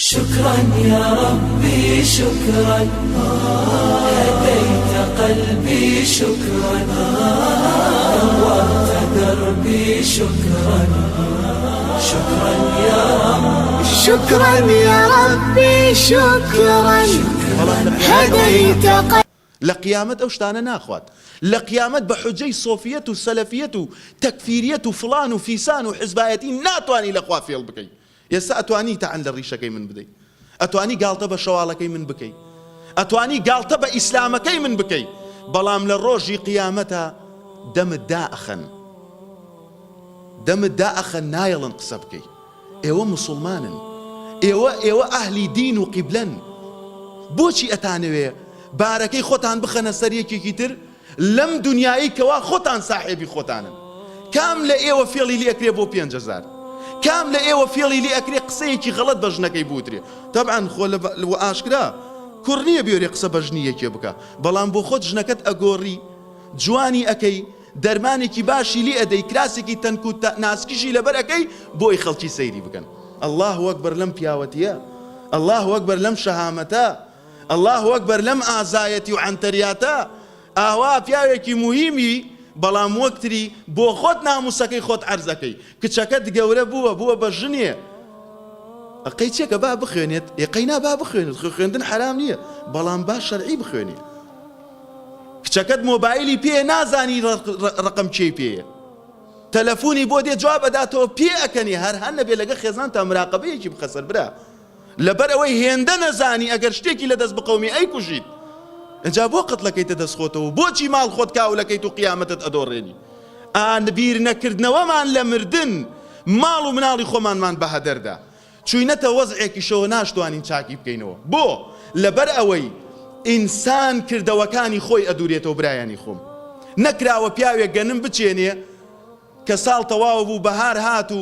شکرا یا ربی شکرا هدیت قلبی شکرا نورت دربی شکرا شکرا یا رب شکرا یا ربی شکرا هدیت قلبی. لە قیامەت ئەو شتانە ناخوات لە قیامەت بە حوجەی سۆفیەت و سەلەفیەت و تەکفیریەت و فڵان و فیسان و حزبایەتی ناتوانی لە خوا فێڵ بکەی ئێستا ئەتوانی تەعن لە ڕیشەکەی من بدەی ئەتوانی گاڵتە بە شەواڵەکەی من بکەی ئەتوانی گاڵتە بە ئیسلامەکەی من بکەی بەڵام لە ڕۆژی قیامەتا دەمت دائەخەن دەمت دائەخەن نایەڵن قسە بکەی ئێوە موسوڵمانن ئێوە ئێوە ئەهلی دین و قیبلەن بۆچی ئەتانەوێ بارەکەی خۆتان بخەنە سەر یەکێکی تر لەم دونیایەی کەوا خۆتان ساحێبی خۆتانن کام لە ئێوە فێڵی لێ ئەکرێ بۆ 5000 کام لە ئێوە فێڵی لێ ئەکرێ قسەیەکی غەڵەت بە ژنەکەی بوترێ تەبعەن خۆ لە ئاشکرا کوڕ نییە بێرێ قسە بە ژنی یەکێ بکا بەڵام بۆ خۆت ژنەکەت ئەگۆڕی جوانی ئەکەی دەرمانێکی باشی لێ ئەدەی کراسێکی تەنک و ناسکیشی لەبەر ئەکەی بۆی خەڵکی سەیری بکەن اللە اکبر لەم پیاوەتیە اللە اکبر لەم شەهامەتە اللە اکبر لەم ئازایەتی و عەنتەریاتە ئاوا پیاوێکی موهیمی بەڵام وەکتری بۆ خۆت ناموسەکەی خۆت عەرز ئەکەی کچەکەت گەورە بووە بووە بە ژنێ ئەقەی چێکە با بخوێنێت ئێ قەینا با بخوێنێت خۆ خوێندن حەرام نییە بەڵام با شەرعی بخوێنێ کچەکەت مۆبایلی پێیە نازانی ڕەقەم کێی پێیە تەلەفونی بۆ دێ جواب ئەداتەوە پێ ئەکەنی هەر هەر نەبێ لەگە خێزانتا مراقەبەیەکی بخە سەر برا لەبەر ئەوەی هێندە نەزانی ئەگەر شتێکی لە دەست بقەومی ئەیکوژیت ئینجا بۆ قەتڵەکەیتە دەست خۆتەوە بۆچی ماڵ خۆت کاولەکەیت و قیامەتت ئەدۆڕێنی ئان بیر نەکردنەوەمان لە مردن ماڵ و مناڵی خۆمانمان بەهەدەردا چوینەتە وەزعێکیشەوە ناشتوانین چاکی بکەینەوە بۆ؟ لەبەر ئەوەی ئینسان کردەوەکانی خۆی ئەدورێتەوە برایانی خۆم نەکراوە پیاوێک گەنم بچێنێ کە ساڵ تەواو بوو بەهار هات و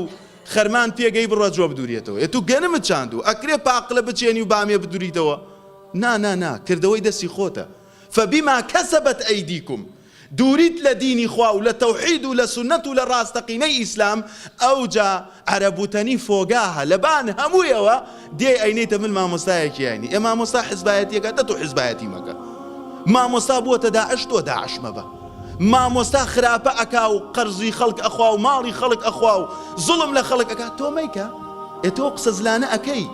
خەرمان پێگەی بڕە جۆ بدورێتەوە ئێ تو گەنمت چاندوو ئەکرێ پاقلە بچێنی و بامێ بدوریتەوە نا نا نا کردەوەی دەستی خۆتە فبما کسبت ایدیکم دووریت لە دینی خوا و لە تەوحید و لە سوننەت و لە ڕاستەقینەی ئیسلام ئەوجا عەرەب وتەنی فۆگاهە لەبان هەموویەوە دێی ئەینێیتە من مامۆستایەکی ئاینی ئێ مامۆستا حزبایەتیەکە دە تۆ حزبایەتی مەکە مامۆستا بووەتە داعش تۆ داعش مەبە مامۆستا خراپە ئەکا و قەرزی خەڵک ئەخوا و ماڵی خەڵک ئەخوا و زوڵم لە خەڵک ئەکا تۆ مەیکە ئێ تۆ قسە زلانە ئەکەی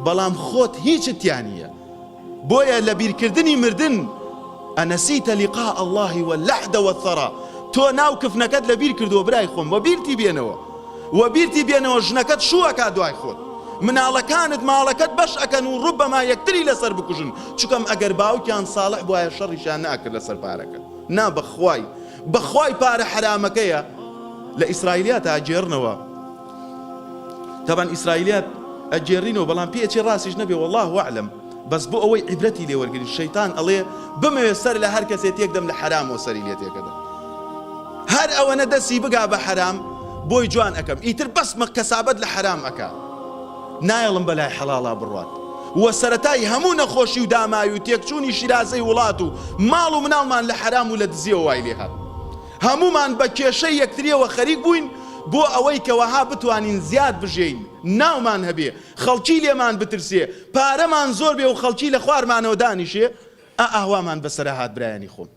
بەڵام خۆت هیچت تیا نییە بۆیە لەبیرکردنی مردن، انسیت لقاء اللە واللحد والثری، تۆ ناو کفنەکەت لەبیر کردووە برای خۆم وەبیرتی بێنەوە وەبیرتی بێنەوە ژنەکەت شوو ئەکات دوای خۆت مناڵەکانت ماڵەکەت بەش ئەکەن و ڕوبەما یەکتری لەسەر بکوژن چکەم ئەگەر باوکیان ساڵح بوایە شەڕیشیان نەئەکرد لەسەر پارەکە نا بەخوای بەخوای پارە حەرامەکەیە لە ئیسرائیلیاتا ئەگێڕنەوە تەبعەن ئیسرائیلیات ئەگێڕینەوە بەڵام پێ ئەچێ ڕاستیش نەبێ واللە اعلم بەس بۆ ئەوەی عیبرەتی لێ وەرگرین شەیتان ئەڵێ بمەوێ سەر لە هەر کەسێ تێکدەم لە حەرامەوە سەری لێ تێکەدەم هەر ئەوەنە دەستی بگا بە حەرام بۆی جوان ئەکەم ئیتر بەس مە کەسابەت لە حەرام ئەکا نایەڵم بەلای حەڵاڵا بڕوات و سەرەتای هەموو نەخۆشی و داماوی و تێکچوونی شیرازەی وڵات و ماڵ و مناڵمان لە حەرام و لە دزیەوە وای لێ هات هەموومان بە کێشەی یەکتریەوە خەریک بووین بۆ ئەوەی کە وەها بتوانین زیاد بژێین، ناومان هەبێ، خەڵکی لێمان بترسێ، پارەمان زۆر بێ و خەڵکی لە خوارمانەوە دانیشێ، ئا ئاوامان بەسەرا هات برایانی خۆم.